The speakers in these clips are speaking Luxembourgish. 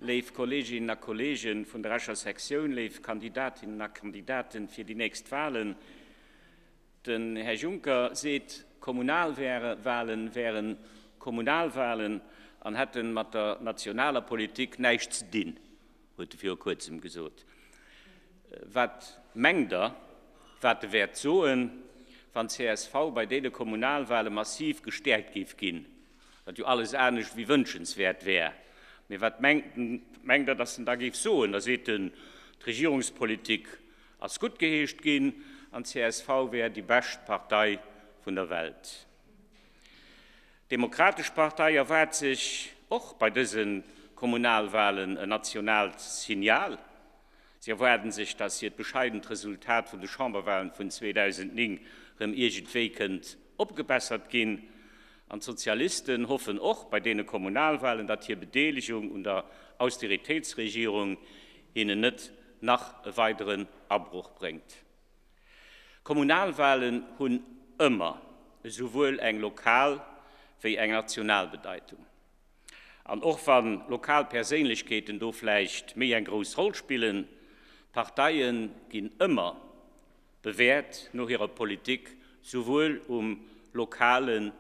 Léif Kolleeginnen a Kolleegen vun der Escher Sektioun, léif Kandidatinnen a Kandidaten fir déi nächst Wahlen, Den Här Juncker seet, Kommunalwahlen wären Kommunalwahlen an hätten mat der nationaler Politik näischt ze dinn, huet e viru kuerzem gesot. Wat mengt Der, wat e wäert soen, wann csv bei deene Kommunalwahle massiv gestäerkt géif ginn, wat jo alles anescht wéi wënschenswäert wär? Mee wat mengt Der, datt en da géif soen? Da seet en, d'Regierungspolitik ass guttgeheescht ginn an csv wär déi bescht Partei vun der Welt. D'Demokratesch Partei erwaart sech och bei dëse Kommunalwalen en nationaalt Signal. Si erwaarden sech, datt hiert bescheident Resultat vun de Chamberwalen vun 2009 rëm iergendwéi kënnt opgebessert ginn. An d'Sozialisten hoffen och bei deene Kommunalwalen, datt hir Bedeelegung un der Austeritéitsregierung hinnen net nach e weideren Abroch bréngt. Kommunalwalen hunn ëmmer esouwuel eng lokal wéi eng national Bedeitung. An och wa lokal Perséinlechkeeten do vläicht méi eng grouss Roll spillen, d'Parteie ginn ëmmer bewäert no hirer Politik, souwuel um lokale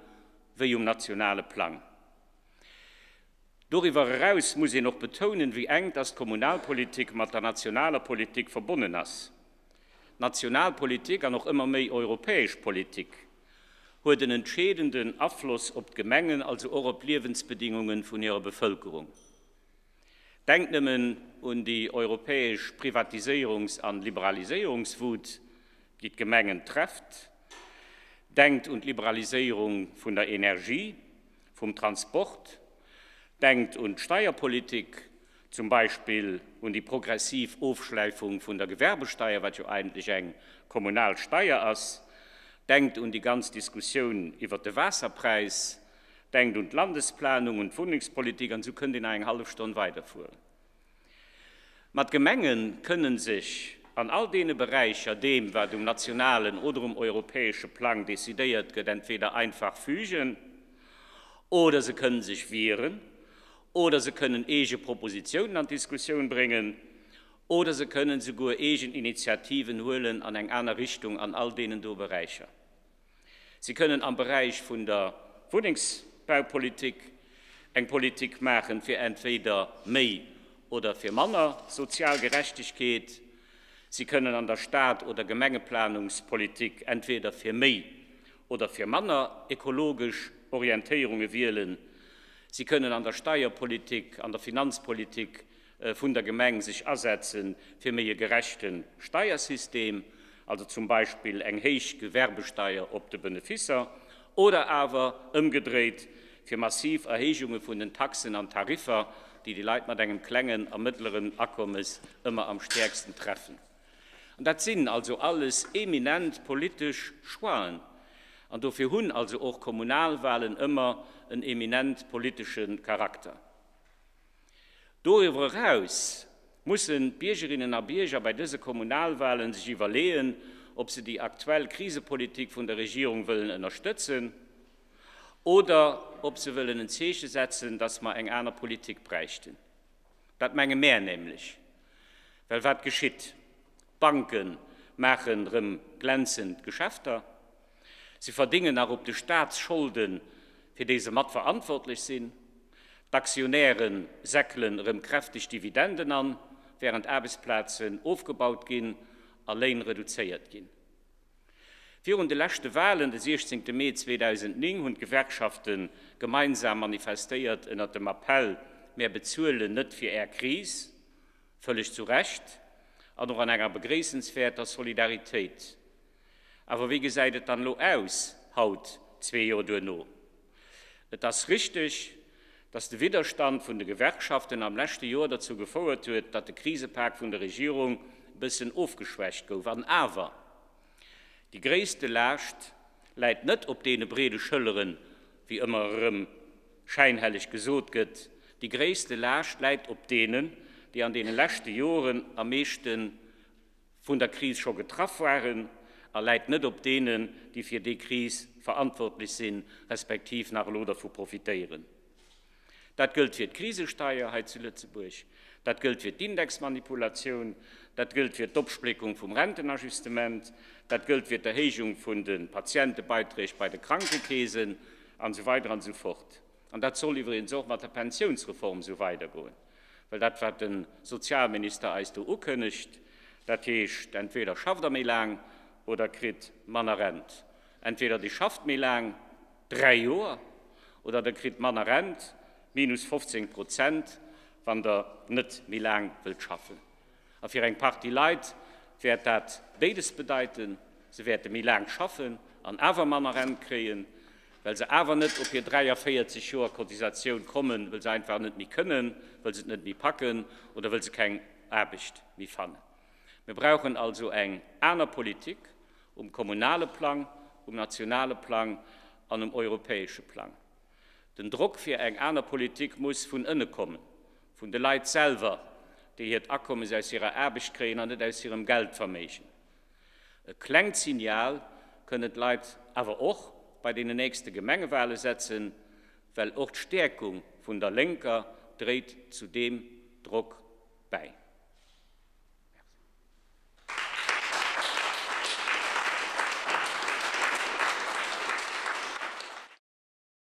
wéi um nationale Plang. Doriwwer eraus muss een och betounen, wéi enk dass d'Kommunalpolitik mat der nationaler Politik verbonnen ass. D'national Politik an och ëmmer méi europäesch Politik huet en entscheedenden Afloss op d'Gemengen, also och op d'Liewensbedingunge vun hirer Bevëlkerung. Denkt nëmmen un déi europäesch Privatiséierungs an Liberaliséierungswut, déi d'Gemengen trefft. Denkt un d'Liberaliséierung vun der Energie, vum Transport. Denkt un d'Steierpolitik, zum Beispill un déi progressiv Ofschläifung vun der Gewerbesteier, wat jo eigentlech eng kommunal Steier ass. Denkt un déi ganz Diskussioun iwwert de Waasserpräis. Denkt un d'Landesplanung, un d'Wunnengspolitik, an esou kënnt een nach eng hallef Stonn weiderfueren. Ma d'Gemenge kënnen sech an all deene Beräicher deem, wat um nationalen oder um europäesche Plang decidéiert gëtt, entweder einfach fügen oder se kënnen sech wieren oder se kënnen eege Propositionen an d'Diskussioun bréngen oder se kënnen souguer eegen Initiativen huelen an eng aner Richtung an all deenen do Beräicher. Si kënnen am Beräich vun der Wunnengsbaupolitik eng Politik maachen, fir entweder méi oder fir manner sozial Gerechtegkeet. Si kënnen an der Stad oder Gemengeplanungspolitik entweder fir méi oder fir manner ekologesch Orientéierunge wielen. Si kënnen an der Steierpolitik, an der Finanzpolitik vun der Gemeng sech asetze fir méi e gerechte Steiersystem, also zum Beispill eng héich Gewerbesteier op de Benefisser, oder awer ëmgedréit, fir massiv Erhéijunge vun den Taxen an Tariffer, déi déi Leit mat engem klengen a mëttleren Akommes ëmmer am stäerksten treffen. An dat sinn also alles eminent politesch Choixen. An dofir hunn also och Kommunalwahlen ëmmer en eminent politesche Charakter. Doriwwer eraus mussen d'Biergerinnen a Bierger bei dëse Kommunalwahlen sech iwwerleeën, ob se déi aktuell Krisepolitik vun der Regierung wëllen ënnerstëtzen oder ob se wëllen en Zeeche setzen, dass mer eng aner Politik bräichten. Dat menge mär nämlech. Well wat geschitt? D'Banke maachen erëm glänzend Geschäfter. Si verdingen nach op de Staatsscholden, fir déi se mat verantwortlech sinn. D'Aktionäre säckelen erëm kräfteg Dividenden an, wärend Aarbechtsplazen ofgebaut ginn a Léin reduzéiert ginn. Virun de leschte Walen, de 16 Mee 2009, hunn d'Gewerkschafte gemeinsam manifestéiert ënnert dem Appell Mär bezuelen net fir Är Kris. Vëlleg zu Recht an och an enger begréissenswäerter Solidaritéit. Awer wéi gesäit et dann elo aus, haut, zwee Joer duerno? Et ass richteg, datt de Widderstand vun de Gewerkschaften am leschte Joer derzou gefouert huet, datt de Krisepak vun der Regierung e bëssen ofgeschwächt gouf. An awer, déi gréisste Laascht läit net op deene breede Schëlleren, wéi ëmmer erëm schäinhelleg gesot gëtt, déi gréisste Laascht läit op deenen, déi an deene leschte Joren am meeschte vun der Kris scho getraff waren, a läit net op deenen, déi fir déi Kris verantwortlech sinn, respektiv nach elo dervu profitéieren. Dat gëllt fir d'Krisesteier hei zu Lëtzebuerg, dat gëllt fir d'Indexmanipulatioun, dat gëllt fir d'Opspléckung vum Rentenajustement, dat gëllt fir d'Erhéijung vun de Patientebeiträg bei de Krankekeesen an esou weider an esou fort. An dat soll iwwregens och mat der Pensiounsreform esou weidergoen, well dat, wat de Sozialminister eis do ukënnegt, dat heescht, entweder schafft Der méi laang oder kritt manner Rent. Entweder Dir schafft méi laang, 3 Joer, oder Der kritt manner Rent, minus 15 Prozent, wann Der net méi laang wëllt schaffen. A fir eng Partie Leit wäert dat béides bedeiten, Se wäerte méi laang schaffen an awer manner Rent kréien, well se awer net op hir 43 Joer Cotisatioun kommen, well se einfach net méi kënnen, well se et net méi packen oder well se keng Aarbecht méi fannen. Mir brauchen also eng aner Politik um kommunale Plang, um nationale Plang an um europäesche Plang. Den Drock fir eng aner Politik muss vun ënne kommen, vun de Leit selwer, déi hiert Akommes aus hirer Aarbecht kréien an net aus hirem Geldverméigen. E klengt Signal kënnen d'Leit awer och bei deenen nächste Gemengewale setzen, well och d'Stäerkung vun der Lénker dréit zu deem Drock bäi.